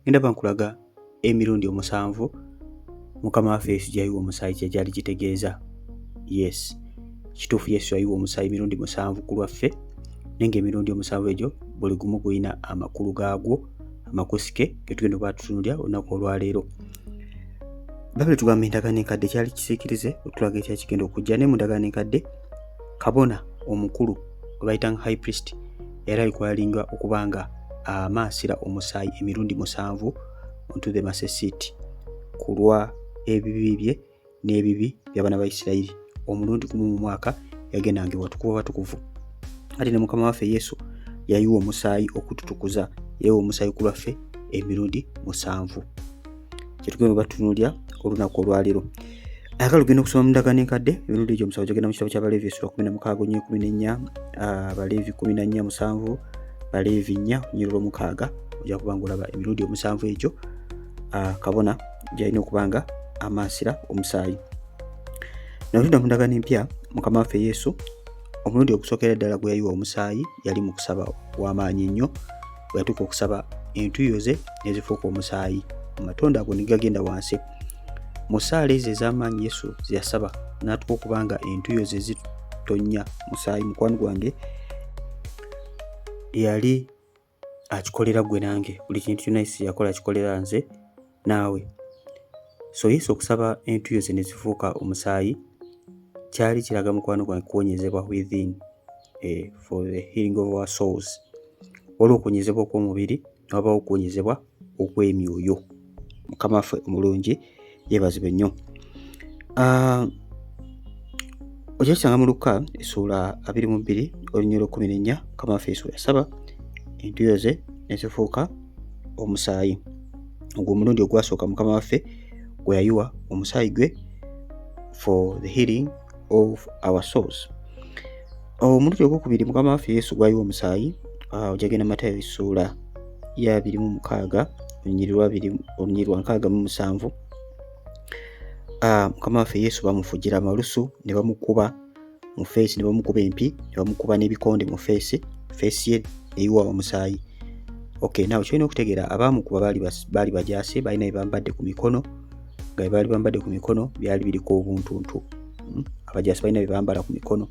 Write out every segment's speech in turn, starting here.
Ngenda bankulaga emirundi 7 Mukama waffe Yesu gyayiwa omusaayi kye gyali kitegeeza. Yes, kituufu, Yesu yayiwa omusaayi emirundi 7 ku lwaffe, naye ng'emirundi 7 egyo buli gumu gulina amakulu gaagwo amakusike ge tugenda okuba tutunuulira olunaku olwaleero. Bayibuli tugamba endagaano enkadde kyali kisiikirize okutulaga ekyali kigenda okujja, naye mu ndagaano enkadde kabona omukulu gwe bayitanga high priest era alikuwalinga okuba nga amansira omusaayi emirundi 7 onto the mercy seat ku lwa ebibi bye n'ebibi by'abaana ba Isirayiri. Omulundi gumu mu mwaka yagendanga ewatukuvu watukuvu. Ate ne Mukama waffe Yesu yayiwa omusaayi okututukuza, yayiwa omusaayi ku lwaffe emirundi 7. Kyetugenda batunuulira olunaku olwaleero. Ayagala ogenda okusoma mu ndagaano enkadde emirundi egyo 7, ogenda mu kitabo ky'Abaleevi essula 16 nnyo 14, Abaleevi 14:7, Baleevi 4 nnyo 6, ojja kuba ng'olaba emirundi 7 egyo kabona gy'alina okuba nga amansira omusaayi. Natudda mu ndagaano empya, Mukama waffe Yesu omulundi ogusookera ddala gwe yayiwa omusaayi yali mu kusaba w'amaanyi ennyo, bwe yatuuka okusaba entuuyo ze ne zifuuka omusaayi, amatondo ago ne gagenda wansi. Mu ssaala ezo ez'amaanyi Yesu ze yasaba n'atuuka okuba nga entuuyo ze zitonnya musaayi, mukwano gwange yali akikolera ggwe nange. Buli kintu kyonna Yesu yakola akikolera nze naawe. So Yesu okusaba entuuyo ze ne zifuuka omusaayi kyali kiraga, mukwano gwange, kuwonyezebwa within, for the healing of our souls. Waliwo okuwonyezebwa okw'omubiri ne wabawo okuwonyezebwa okw'emyoyo. Mukama waffe omulungi yeebazibwe nnyo. Ojja kisanga mu Lukka essuula 22 olunyiriri 14, Mukama waffe Yesu yasaba entuuyo ze ne zifuuka omusaayi. Ogwo omulundi ogwasooka Mukama waffe gwe yayiwa omusaayi gwe for the healing of our souls. Omulundi ogwokubiri Mukama waffe Yesu gwayiwa omusaayi, ojja genda Matayo essuula ya 26 olunyiriri lwa 67. Mukama waffe Yesu bamufujjira amalusu ne bamukuba mu face, ne bamukuba empi, ne bamukuba n'ebikonde mu face, face ye neyiwa omusaayi. Okay, nawe kyolina okutegeera, abaamukuba baali bajaasi, balina bye bambadde ku mikono, nga bye baali bambadde ku mikono byali biriko obuntuntu. Abajaasi balina bye bambala ku mikono.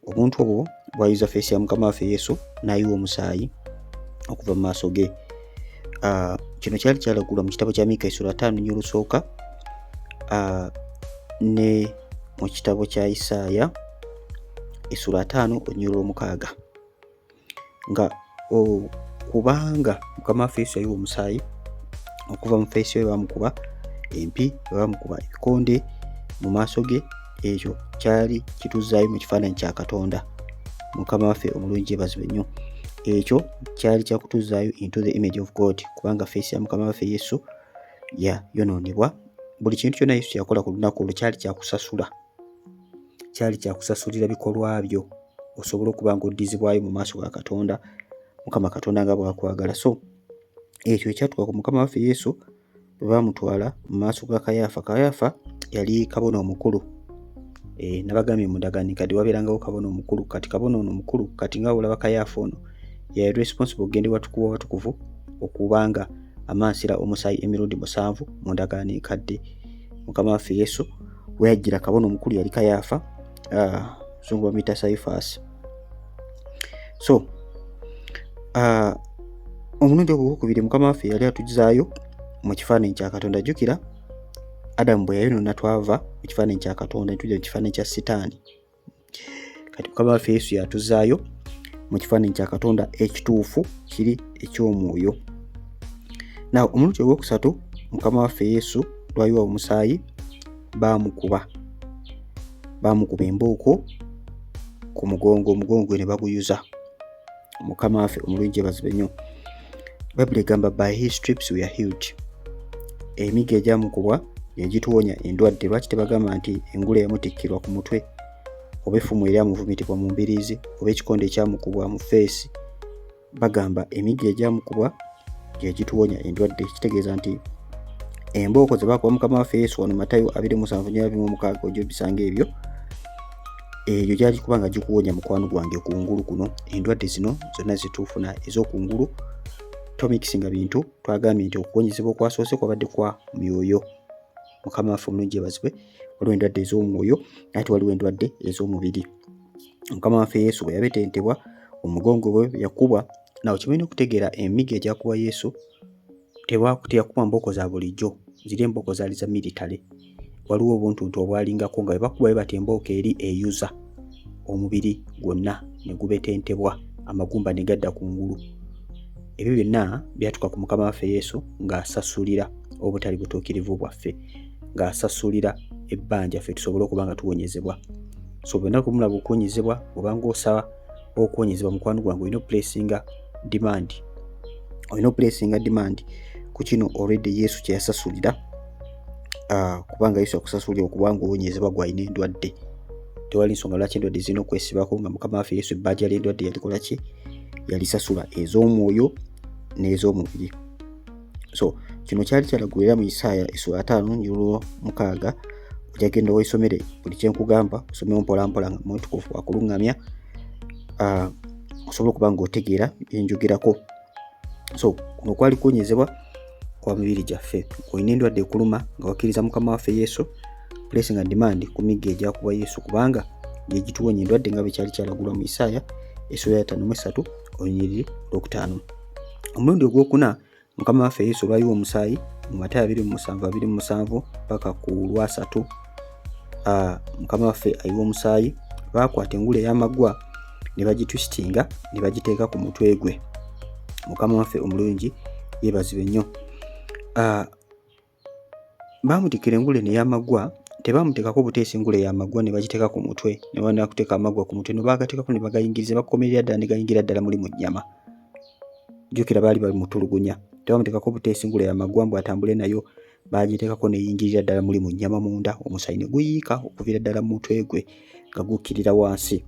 Obuntu obwo bwayuza face ya Mukama waffe Yesu n'ayiwa omusaayi okuva mu maaso ge. Kino kyali kyalagulwa mu kitabo kya Mika essula 5 nnyo olusooka, ne mu kitabo kya Isaaya essula 50 olunyiriri 6, nga kubanga Mukama waffe Yesu yayiwa omusaayi okuva mu face ye, bamukuba empi, bamukuba ebikonde mu maaso ge, ekyo kyali kituzzaayo mu kifaananyi kya Katonda. Mukama waffe omulungi yeebazibwe nnyo. Ekyo kyali kyakutuzzaayo into the image of God, kubanga face ya Mukama waffe Yesu yayonoonebwa. Buli kintu kyonna Yesu kyeyakola ku lunaku olwo kyali kyakusasula, kyali kyakusasulira bikolwa byo osobole okuba ng'oddizibwayo mu maaso ga Katonda, Mukama Katonda nga bw'akwagala. So ekyo ekyatuuka ku Mukama waffe Yesu bwe baamutwala mu maaso ga Kayaafa. Kayaafa yali kabona omukulu. Nabagambye mu ndagaano enkadde wabeerangawo kabona omukulu. Kati kabona ono omukulu, kati nga olaba Kayaafa ono yali responsible okugenda ewatukuvu watukuvu okubanga amansira omusaayi emirundi 7 mu ndagaano enkadde. Mukama waffe Yesu we yajjira, kabona omukulu yali Kayaafa, zungu bamuyita Caiaphas. So omulundi ogwo ogwokubiri Mukama waffe yali atuzaayo mu kifaananyi kya Katonda. Jjukira Adamu bwe yayonoona twava mu kifaananyi kya Katonda ne tujja mu kifaananyi kya Sitaani. Kati Mukama waffe Yesu yatuzaayo mu kifaananyi kya Katonda ekituufu kiri eky'omwoyo. Naw omulundi ogwokusatu Mukama waffe Yesu lwayiwa omusaayi, baamukuba embooko ku mugongo, omugongo gwe ne baguyuza. Mukama waffe omulungi yeebazibwe nnyo. Bayibuli egamba, "By his stripes we are healed." Emiggo egyamukubwa egituwonya endwadde. Lwaki tebagamba nti engule yamutikkirwa ku mutwe, oba effumu eryamuvumitibwa mu mbiriizi, oba ekikonde ekyamukubwa mu face? Bagamba emiggo egyamukubwa gyegituwonya endwadde. Kitegeeza nti embooko ze bakuba Mukama waffe Yesu wano Matayo 27:26 ojja obisanga ebyo, eyo gyali kuba nga gikuwonya, mukwano gwange, kungulu kuno. Endwadde zino zonna zituufuna ez'okungulu. Tomikisinga bintu. Twagambye nti okuwonyezebwa okwasoose kwabadde kwa myoyo. Mukama waffe omulungi yebazibwe. Waliwo endwadde ez'omwoyo ate waliwo endwadde ez'omubiri. Mukama waffe Yesu bwe yabetentebwa, omugongo gwe yakubwa. Nawe kibalina okutegeera emiggo egyakuba Yesu teyakuba mbooko za bulijjo, ziri embooko zaali za militale. Waliwo obuntuntu obwalingako nga bwe bakuba bwe bati embooko eri eyuza omubiri gwonna ne gubetentebwa, amagumba ne gadda ku ngulu. Ebyo byonna byatuuka ku Mukama waffe Yesu ng'asasulira obutali butuukirivu bwaffe, ng'asasulira ebbanja ffe tusobole okuba nga tuwonyezebwa. So bwena kumulaba okuwonyezebwa, obanga osaba okuwonyezebwa, mukwano gwange, olina okupulesinga demand, olina okupulesinga demand ku kino already Yesu kye yasasulira, kubanga Yesu yakusasulira okuba nga owonyezebwa gwalina endwadde. Tewali nsonga lwaki endwadde zirina okwesibako nga Mukama waffe Yesu ebbanja ly'endwadde yalikola ki? Yalisasula, ez'omwoyo n'ez'omubiri. So kino kyali kyalagulwa era mu Isaaya essula 5:6. Ojagenda weesomere buli kyenkugamba, osomewo mpolampola nga Mwoyo akuluŋŋamya, osobola okuba nga otegeera byenjogerako. So kuno kwali kuwonyezebwa kwa mibiri gyaffe. Olina endwadde ekuluma nga wakkiriza Mukama waffe Yesu, placing a demand ku miggo egyakuba Yesu, kubanga gyegituwonya endwadde nga bwe kyali kyalagulwa mu Isaaya essula 53:5. Omulundi ogwokuna Mukama waffe Yesu olwayiwa omusaayi mu Matayo 27:27 paka ku lwasatu, Mukama waffe ayiwa omusaayi, baakwata engule ey'amaggwa ne bagitwisitinga ne bagiteeka ku mutwe gwe. Mukama waffe omulungi yeebazibwe nnyo. Baamutikkira engule eno ey'amaggwa, tebaamuteekako buteesi engule ey'amaggwa ne bagiteeka ku mutwe, ne bamala kuteeka amaggwa ku mutwe no baagateekako ne bagayingiriza, bakomerera ddala ne gayingira ddala muli mu nnyama. Jjukira baali bamutulugunya, tebamuteekako buteesi ngule y'amaggwa mbu atambule nayo, baagiteekako n'eyingirira ddala muli mu nnyama munda, omusaayi ne guyiika okuviira ddala mu mutwe gwe nga gukkirira wansi.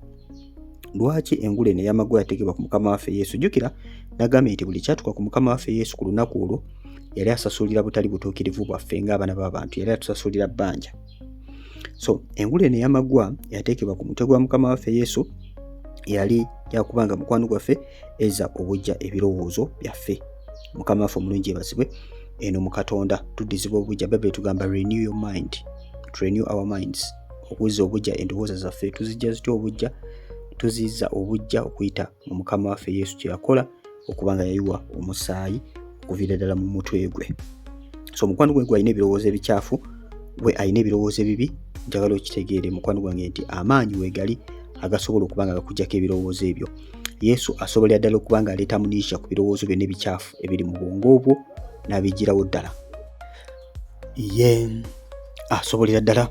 Lwaki engule eno ey'amaggwa yateekebwa ku Mukama waffe Yesu? Jjukira nagambye nti buli kyatuuka ku Mukama waffe Yesu ku lunaku olwo yali asasulira butali butuukirivu bwaffe ng'abaana b'abantu, yali atusasulira bbanja. So engule eno ey'amaggwa yateekebwa ku mutwe gwa Mukama waffe Yesu yali yakubanga mukwano gwaffe eza obujja ebirowoozo byaffe. Mukama waffe omulungi yebazibwe. Eno mu Katonda tuddizibwa obujja. Bayibuli etugamba renew your mind, to renew our minds, okuzza obujja endowooza zaffe. Tuzijja zitya obujja? Tuzizza obujja okuyita mu Mukama waffe Yesu kye yakola okuba nga yayiwa omusaayi okuviira ddala mu mutwe gwe. So mukwano gwange gwalina ebirowoozo ebikyafu, gwe alina ebirowoozo ebibi, njagala okitegeere mukwano gwange nti amaanyi weegali agasobola okuba nga gakuggyako ebirowoozo ebyo. Yesu asobolera ddala okuba nga aleeta amnesia ku birowoozo byonna ebikyafu ebiri mu bwongo obwo n'abiggyirawo ddala. Ye asobolera ddala,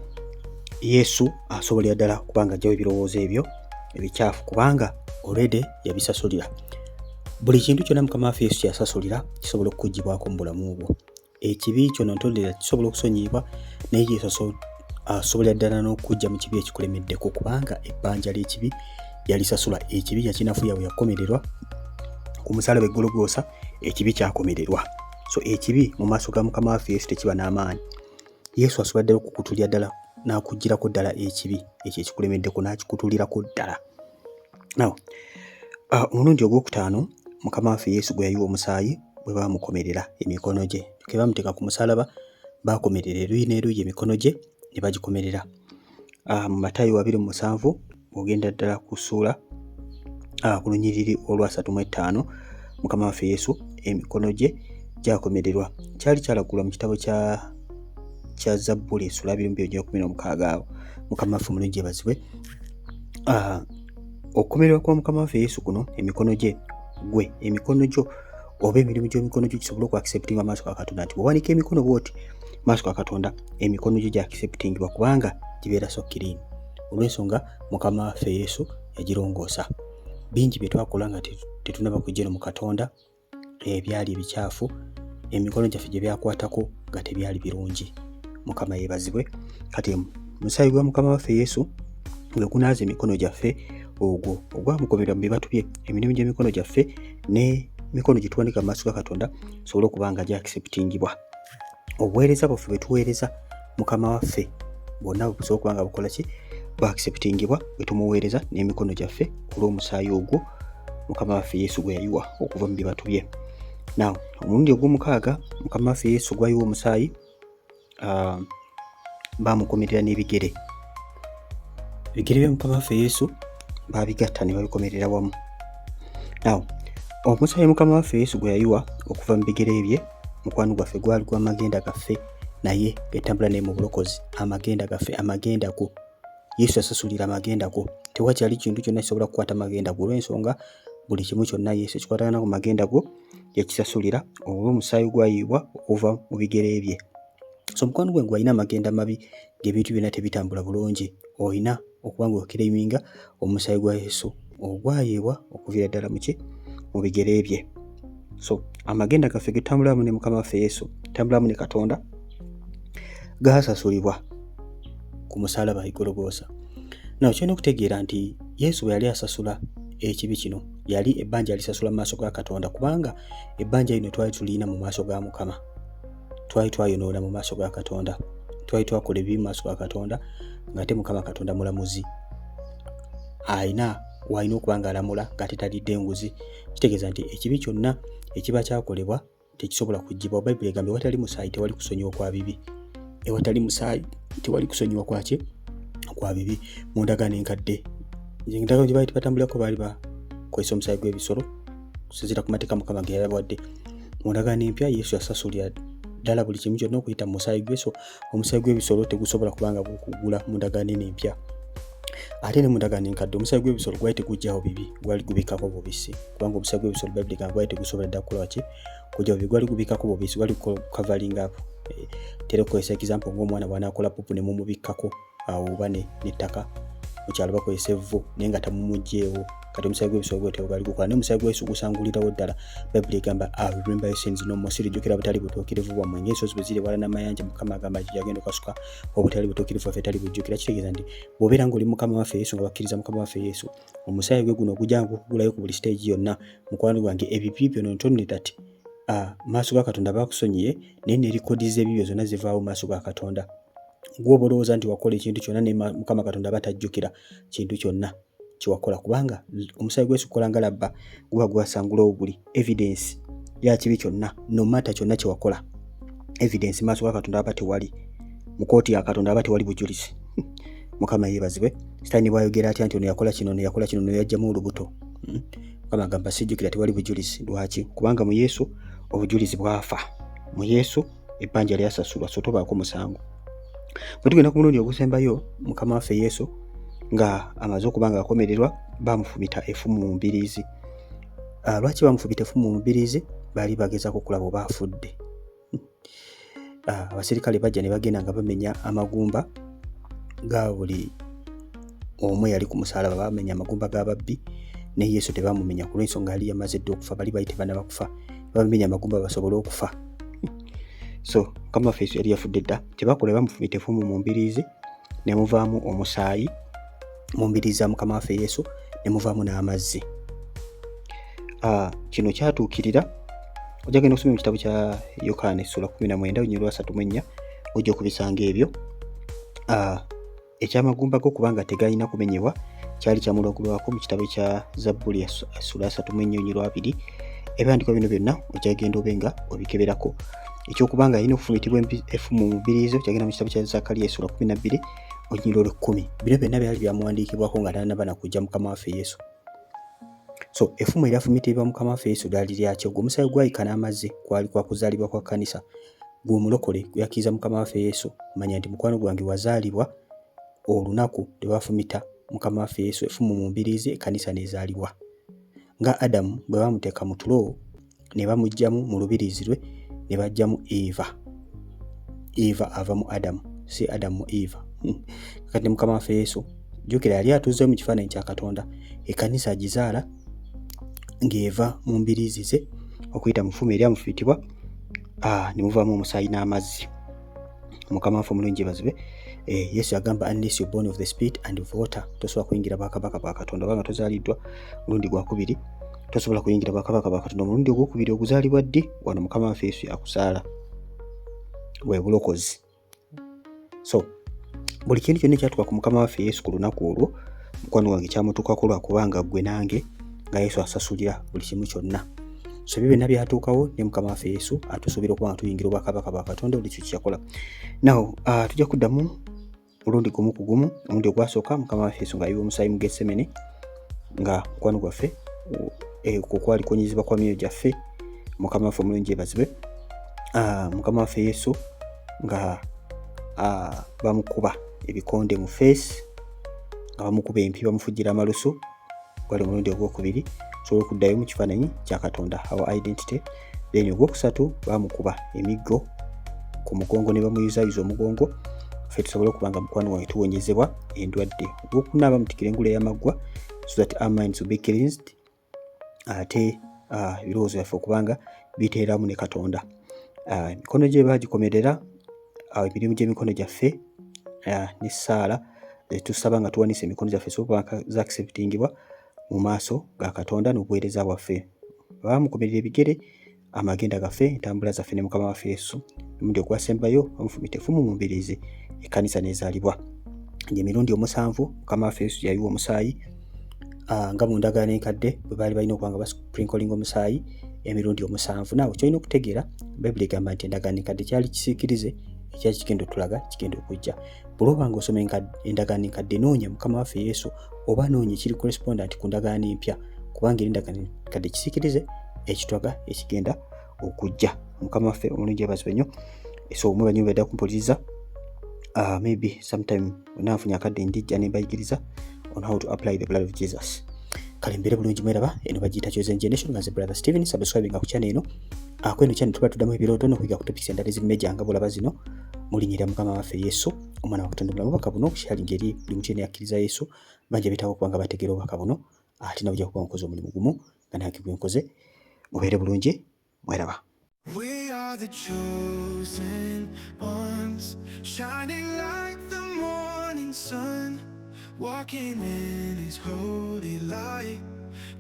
Yesu asobolera ddala kubanga ajjawo ebirowoozo ebyo ebikyafu kubanga already yabisasulira. Buli kintu kyonna Mukama waffe Yesu kyeyasasulira kisobola okukuggyibwako mu bulamu bwo. Ekibi kyo nontondera kisobola okusonyiyibwa, naye Yesu asobolera ddala n'okujja mu kibi ekikulemeddeko kubanga ebbanja ly'ekibi yalisasula. Ekibi yakinafuya bwe yakomererwa ku musalaba e Gologoosa, ekibi kyakomererwa. So ekibi mu maaso ga Mukama waffe Yesu tekiba n'amaanyi. Yesu asobola ddala okukutulira ddala n'akuggyirako ddala ekibi ekyo ekikulemeddeko n'akikutulirako ddala. Now, omulundi ogwokutaano Mukama waffe Yesu gwe yayiwa omusaayi bwe baamukomerera emikono gye. Ke baamuteeka ku musalaba, baakomerera eruuyi n'eruuyi emikono gye ne bagikomerera. Mu Matayo 27 bw'ogenda ddala ku ssuula, ku lunyiriri olwasatu mu ttaano, Mukama waffe Yesu emikono gye gyakomererwa. Kyali kyalagulwa mu kitabo kya Zabbuli essula 216 awo. Mukama waffe omulungi yebazibwe. Okukomererwa kwa Mukama waffe Yesu kuno emikono gye, gwe emikono gyo oba emirimu gy'emikono gyo gisobole okuacceptinga maaso ga Katonda, nti bw'owanika emikono bw'oti maaso ga Katonda emikono gyo gyacceptingibwa kubanga gibeera so clean olw'ensonga Mukama waffe Yesu yagirongoosa. Bingi bye twakola nga tetunaba kujja eno mu Katonda ebyali ebikyafu, emikono gyaffe gye byakwatako nga tebyali birungi. Mukama yeebazibwe. Kati omusaayi gwa Mukama waffe Yesu gwe gunaaza emikono gyaffe, ogwo ogwamukomerwa mu bibatu bye, emirimu gy'emikono gyaffe n'emikono gye tuwanika mu maaso ga Katonda sobole okuba nga gyacceptingibwa. Obuweereza bwaffe bwe tuweereza Mukama waffe bwonna busobola okuba nga bukola ki? Bwacceptingibwa bwe tumuweereza n'emikono gyaffe olw'omusaayi ogwo Mukama waffe Yesu gwe yayiwa okuva mu bibatu bye. Now omulundi ogw'omukaaga mukama waffe Yesu gwayiwa omusaayi, baamukomerera n'ebigere. Ebigere bya mukama waffe Yesu baabigatta ne babikomerera wamu. Now omusaayi mukama waffe Yesu gwe yayiwa okuva mu bigere bye, mukwano gwaffe, gwali gw'amagenda gaffe, naye getambula naye mu bulokozi. Amagenda gaffe, amagenda go, Yesu yasasulira amagenda go. Tewakyali kintu kyonna kisobola kukwata magenda go, olw'ensonga buli kimu kyonna Yesu ekikwatagana ku magenda go yakisasulira olw'omusaayi gwayiibwa okuva mu bigere bye. So mukwano gwe gwalina amagenda mabi, ng'ebintu byonna tebitambula bulungi, olina okuba nga oclaiminga omusaayi gwa Yesu ogwayiibwa okuviira ddala muki mu bigere bye. So amagenda gaffe getambulamu ne mukama waffe Yesu, tambulamu ne Katonda, gasasulibwa ku musalaba Igologoosa. Naw kyolina okutegeera nti Yesu bwe yali asasula ekibi kino, yali ebbanja alisasula mu maaso ga Katonda, kubanga ebbanja lino twali tulina mu maaso ga Mukama. Twali twayonoona mu maaso ga Katonda, twali twakola ebibi mu maaso ga Katonda, ng'ate Mukama Katonda mulamuzi, alina walina okuba nga alamula ng'ate talidde enguzi. Kitegeeza nti ekibi kyonna ekiba kyakolebwa tekisobola kugibwa. Bayibuli egambye, ewatali musaayi tewali kusonyiwa kwa bibi. Ewatali musaayi tewali kusonyiwa kwaki kwa bibi. Mu ndagaano enkadde, endagaano gye baali batambulirako, baali bakozesa omusaayi gw'ebisolo okusinziira ku mateeka Mukama ge yabawadde. Mu ndagaano empya, Yesu yasasulira ddala buli kimu kyonna okuyita mu musaayi gwe. So omusaayi gw'ebisolo tegusobola kubanga gukugula mu ndagaano eno empya. Ate ne mu ndagaano enkadde, omusaayi gw'ebisolo gwali tegugyawo bibi, gwali gubikkako bubisi, kubanga omusaayi gw'ebisolo, Bayibuli egamba, gwali tegusobola ddala kukola ki? Kujja bubi. Gwali gubikkako bubisi, gwali covering up. Tera okukozesa example ng'omwana bw'anaakola pupu ne mumubikkako awo oba n'ettaka, mu kyalo bakozesa evvu, naye nga tamumugyeewo. Kati omusaayi gw'ebisolo gwe gwali gukola, naye omusaayi gwa Yesu gusangulirawo ddala. Bayibuli egamba, "I will remember your sins no more." Sirijjukira butali butuukirivu bwammwe. Ng'ensozi bwe ziri wala n'amayanja, Mukama agamba nti gyagenda okasuka obutali butuukirivu bwaffe tali bujjukira. Kitegeeza nti bw'obeera ng'oli mukama waffe Yesu, nga bakkiriza mukama waffe Yesu, omusaayi gwe guno ogujja nga gukugulayo ku buli stage yonna, mukwano gwange, ebibi byo, not only that maaso ga Katonda bakusonyiye, naye ne record z'ebibyo zonna zivaawo maaso ga Katonda. Gwoba olowooza nti wakola ekintu kyonna, ne Mukama Katonda aba tajjukira kintu kyonna kyewakola, kubanga omusaayi gwa Yesu gukola nga labba, guba gwasangulawo buli evidence ya kibi kyonna. No matter kyonna kyewakola, evidence maaso ga Katonda aba tewali. Mu kooti ya Katonda aba tewali bujulizi. Mukama yeebazibwe. Sitaani bwayogera atya nti ono yakola kino, ono yakola kino, ono yajjamu olubuto, Mukama agamba, sijjukira, tewali bujulizi. Lwaki? Kubanga mu Yesu obujulizi bwafa. Mu Yesu ebbanja lyasasulwa, so tobaako musango. Bwe tugenda ku mulundi ogusembayo, mukama waffe Yesu nga amaze okuba nga akomererwa, bamufumita effumu mu mbiriizi. Lwaki bamufumita effumu mu mbiriizi? Baali bagezaako okulaba oba afudde. Abaserikale bajja ne bagenda nga bamenya amagumba ga buli omu eyali ku musalaba. Bamenya amagumba g'ababbi, naye Yesu tebamumenya ku lw'ensonga yali yamaze dda okufa. Bali bali tebanaba kufa, bamenya amagumba basobole okufa. So mukama waffe Yesu yali yafudde dda. Kyebakola, bamufumita effumu mu mbiriizi ne muvaamu omusaayi mu mbiriizi za mukama waffe Yesu, ne muvaamu n'amazzi. Kino kyatuukirira, ojja genda okusoma mu kitabo kya Yokaana essula 19 olunyiriri lwa 34, ojja okubisanga ebyo. Ekyamagumba go kubanga tegalina kumenyebwa kyali kyamulagulwako mu kitabo kya Zabbuli essula 34 olunyiriri lwa 2. Ebyandiikwa bino byonna ojja genda obe nga obikeberako. Ekyokubanga alina okufumitibwa effumu mu mbiriizi kyagenda mu kitabo kya Zakaliya essula 12 olunyiriri olw'ekkumi. Bino byonna byali byamuwandiikibwako nga tannaba na kujja mukama waffe Yesu. So effumu eryafumitibwa mukama waffe Yesu lyali lyaki? Ogwo omusaayi gwayika n'amazzi kwali kwa kuzaalibwa kwa kkanisa. Gwe omulokole gwe yakkiriza mukama waffe Yesu, manya nti mukwano gwange wazaalibwa olunaku lwe bafumita mukama waffe Yesu effumu mu mbiriizi, ekkanisa n'ezaalibwa. Nga Adamu bwe bamuteeka mu tulo ne bamuggyamu mu lubiriizi lwe ne baggyamu Eva. Eva ava mu Adamu, si Adamu mu Eva. Kati ne mukama waffe Yesu, jjukira, yali atuuze mu kifaananyi kya Katonda. Ekkanisa agizaala ng'eva mu mbiriizi ze okuyita mu ffumu eryamufumitibwa, ne muvaamu omusaayi n'amazzi. Mukama waffe omulungi yeebazibwe. Yesu yagamba, "Unless you're born of the Spirit and of water," tosobola kuyingira bwakabaka bwa Katonda. Obanga tozaaliddwa mulundi gwakubiri, tosobola kuyingira bwakabaka bwa Katonda. Omulundi ogwokubiri oguzaalibwa ddi? Wano mukama waffe Yesu yakuzaala, bwe bulokozi. So buli kintu kyonna ekyatuuka ku mukama waffe Yesu ku lunaku olwo, mukwano gwange, kyamutuukako lwakubanga ggwe nange, nga Yesu asasulira buli kimu kyonna. So ebyo byonna byatuukawo ne Mukama waffe Yesu atusuubira okuba nga tuyingira obwakabaka bwa Katonda olwekyo kyeyakola. Now tujja kuddamu mulundi gumu ku gumu. Omulundi ogwasooka Mukama waffe Yesu ng'ayiwa omusaayi mu Getsemane nga mukwano gwaffe, okwo kwali kuwonyezebwa kwa myoyo gyaffe. Mukama waffe omulungi yebazibwe. Mukama waffe Yesu nga bamukuba ebikonde mu face, nga bamukuba empi, bamufujjira amalusu, gwali omulundi ogwokubiri osobola okuddayo mu kifaananyi kya Katonda, our identity. Then ogwokusatu bamukuba emiggo ku mugongo ne bamuyuzayuza omugongo, ffe tusobole okuba nga mukwano wange tuwonyezebwa endwadde. Ogwokuna bamutikira engula ey'amaggwa so that our minds will be cleansed, ate ebirowoozo byaffe okubanga biteeramu ne Katonda. Emikono gye bagikomerera, emirimu gy'emikono gyaffe n'essaala zetusaba nga tuwanisa emikono gyaffe sobola zaacceptingibwa mu maaso ga Katonda n'obuweereza bwaffe. Bamukomerera ebigere, amagenda gaffe, entambula zaffe ne Mukama waffe Yesu. Omulundi ogwasembayo bamufumita effumu mu mbiriizi, ekkanisa n'ezaalibwa. Emirundi omusanvu Mukama waffe Yesu yayiwa omusaayi, nga mu ndagaano enkadde bwe baali balina okuba nga basprinklinga omusaayi emirundi omusanvu. Naawe kyolina okutegeera, Bayibuli egamba nti endagaano enkadde kyali kisiikirize ekyali kigenda otulaga kigenda okujja. Bw'oba nga osoma endagaano enkadde, noonya Mukama waffe Yesu oba noonya ekiri correspondent ku ndagaano empya, kubanga eri endagaano enkadde kisiikirize ekitwaga ekigenda okujja. Mukama waffe omulungi yebazibwe nnyo. So mwe banyo badda kumpuliriza, maybe sometime wenanfunye akadde ndijja ne mbayigiriza on how to apply the blood of Jesus. Kale mbeere bulungi, mweraba. Eno bagiyita Chosen Generation, nga nze Brother Steven. Subscribe nga ku channel eno. Kweno channel tuba tuddamu ebirooto n'okuyiga ku topics endala eziri major nga bwolaba zino, mu linnya lya Mukama waffe Yesu, omwana wa Katonda omulamu. Obubaka buno okusharinga eri buli muntu yenna yakkiriza Yesu. Bangi abeetaaga okuba nga bategeera obubaka buno, ate nawe ojja kuba nkoze omulimu gumu nga nange gwe nkoze. Mubeere bulungi, mweraba. We are the chosen ones, shining like the morning sun, walking in His holy light,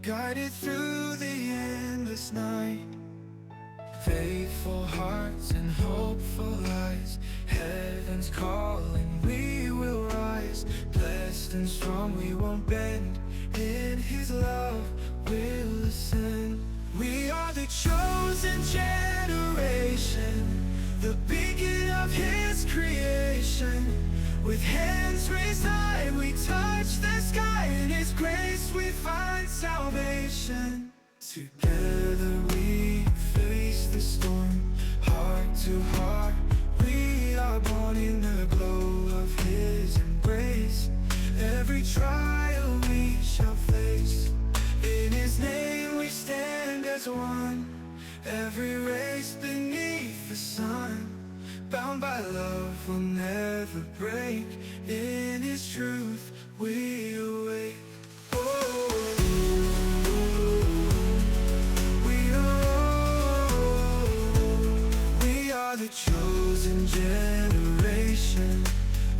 guided through the endless night. Faithful hearts and hopeful eyes, heaven's calling, we will rise. Blessed and strong, we won't bend. In His love, we'll ascend. We are the chosen generation, the beacon of His creation. With hands raised high, we touch the sky. In His grace, we find salvation. Together we face the storm, heart to heart. We are born in the glow of His embrace. Every trial we shall face. In His name we stand as one. Every race beneath the sun. Bound by love will never break. In His truth we awake. Oh, we are the chosen generation,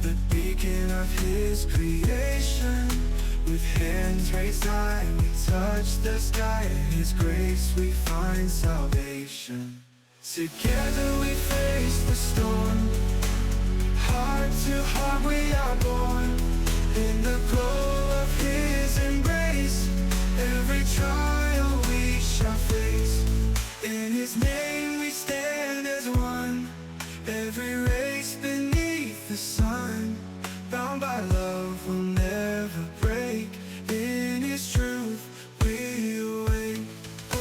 the beacon of His creation. With hands raised high, we touch the sky. In His grace we find salvation. Together we face the storm. Heart to heart we are born. In the glow of His embrace, every trial we shall face. In His name we stand as one. Every race beneath the sun. Bound by love will never break. In His truth we awake. Oh,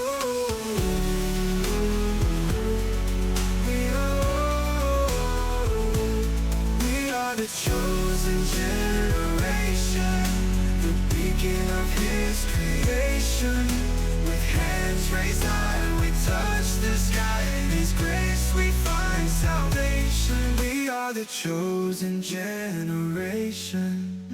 we are the chosen generation, the beacon of His creation. With hands raised high, we touch the sky. In His grace we find salvation. We are the chosen generation.